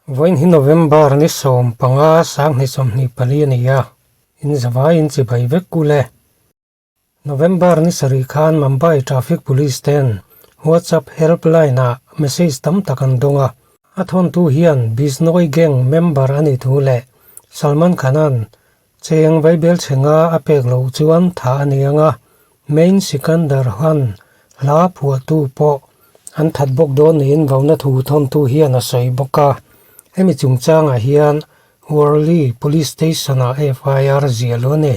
Vawiin hi November ni 15 2024 a ni a, in zavaiin chibai vek kul e. November ni sarih khan Mumbai Traffic Police ten WhatsApp helpline ah message tam tak an dawng a, a thawntu hian Bishnoi gang member a nih thu leh Salman Khan-a'n cheng vaibel chhenga a pek loh chuan thah a ni ang a, Main Sikandar Khan hla phuahtu pawh an that bawk dawn niin vauna thu thawntu hian a sawi bawk a. Hemi chungchangah hian Worli Police Station-ah FIR ziah luh a ni.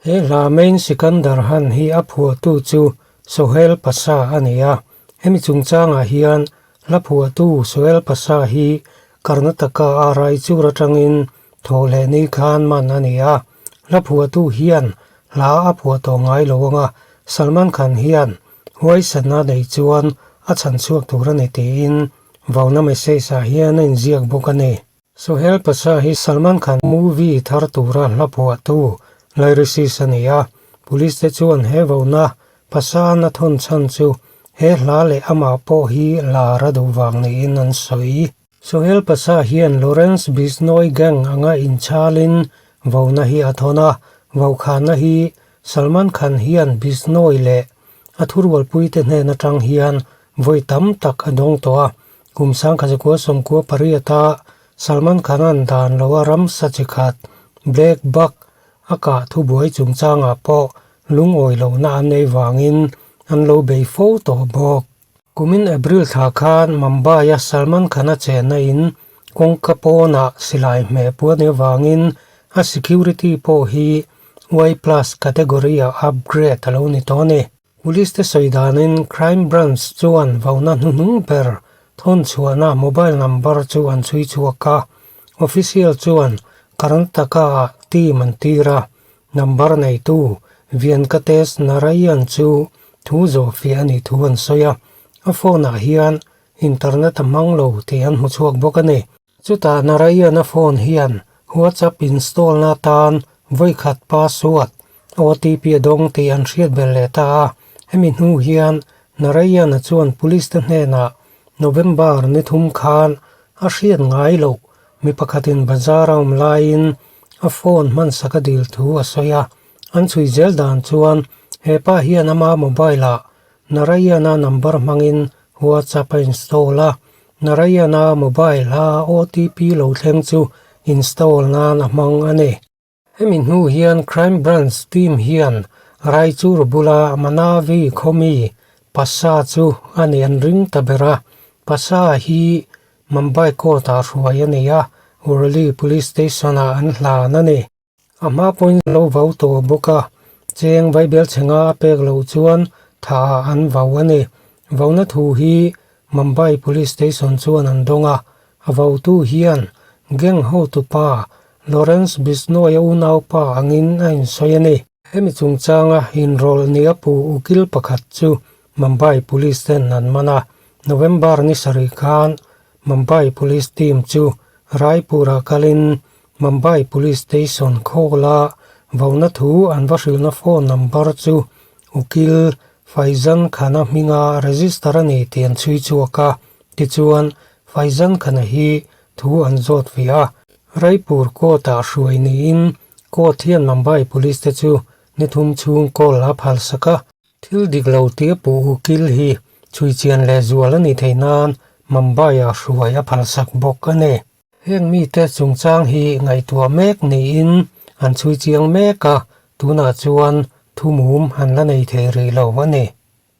He hla Main Sikandar Han hi a phuahtu chu Sohail Pasha a ni a. Hemi chungchangah hian hla phuahtu Sohail Pasha hi Karnataka a Raichur atangin thawhleh ni khan man a ni a. Hla phuahtu hian hla a phuah tawh ngai lo anga Salman Khan hian huaisatna nei chuan a chhan chhuak tur a ni tiin vauna message ah hian a inziak bawk a ni. Sohail Pasha hi Salman Khan movie thar tura hla phuahtu lyricist a ni a, police te chuan he vona Pasha-an a thawn chhan chu he hla leh amah pawh hi lar a duh vang niin an sawi. Sohail Pasha hian Lawrence Bishnoi gang anga inchalin vona hi a thawn a, vaukhana hi Salman Khan hian Bishnoi leh a thurualpuite hnen atang hian vawi tam tak a dawng tawh a, Kum 1998-a Salman Khan-a'n dan loa ramsa chi khat, Black Buck, a kah thubuai chungchangah pawh lungawi lohna an nei vangin an lo bei fo tawh bawk. Kumin April thla khan Mumbai-a Salman Khan-a chenna in kawngka pawnah silai hmeh puan nei vangin a security pawh hi Y plus category-ah upgrade a lo ni tawh a ni. Police te sawi danin Crime Branch chuan vauna hnuhnung ber thawn chhuahna mobile number chu an chhui chhuak a, official chuan Karnataka ah team an tir a, number neitu Vyankatesh Narayan chu thu zawh fiah a nih thu an sawi a, a phone ah hian internet a hmang lo tih an hmu chhuak bawk a ni. Chutah Narayana phone hian WhatsApp install na atan vawikhat password OTP a dawng tih an hriat belh leh ta a. Hemi hnu hian Narayana chuan police te hnenah November ni thum khan a hriat ngai loh mi pakhatin bazar a awm laiin a phone hmansak a dil thu a sawi a. An chhui zel dan chuan he pa hian ama mobile ah Narayana number hmangin WhatsApp a install a, Narayana mobile a OTP lo thleng chu install nan a hmang a ni. Hemi hnu hian Crime Branch team hian Raichur bula Manavi khawmi Pasha chu a nih an ring ta ber a, Pasha hi Mumbai court ah hruai a ni a, Worli Police Station ah an hlan a ni. A hma pawhin lo vau tawh bawk a, cheng vaibel chhenga a pek loh chuan thah ah an vau a ni. Vauna thu hi Mumbai Police Station chuan an dawng a, a vautu hian gang hotupa Lawrence Bishnoi-a unaupa angin a insawi a ni. Hemi chungchanga inrawlh nia pu ukil pakhat chu Mumbai Police ten an man a, November ni sarih khan Mumbai Police team chu Raipur-ah kalin Mumbai Police Station khawla vauna thu an va hrilhna phone number chu Ukil Faizan Khan-a hminga register a ni tih an chhui chhuak a, tichuan Faizan Khan-a hi thu an zawt ve a. Raipur court-ah hruai niin court hian Mumbai Police te chu ni thum chhung call a phalsak a. Thil dik lo tia pu Ukil hi chhui chian leh zual a nih theih nan Mumbai-ah hruai a phalsak bawk a ni. Heng mite chungchang hi ngaihtuah mek niin an chhui chiang mek a, tunah chuan thumum an la nei thei rih lo a ni.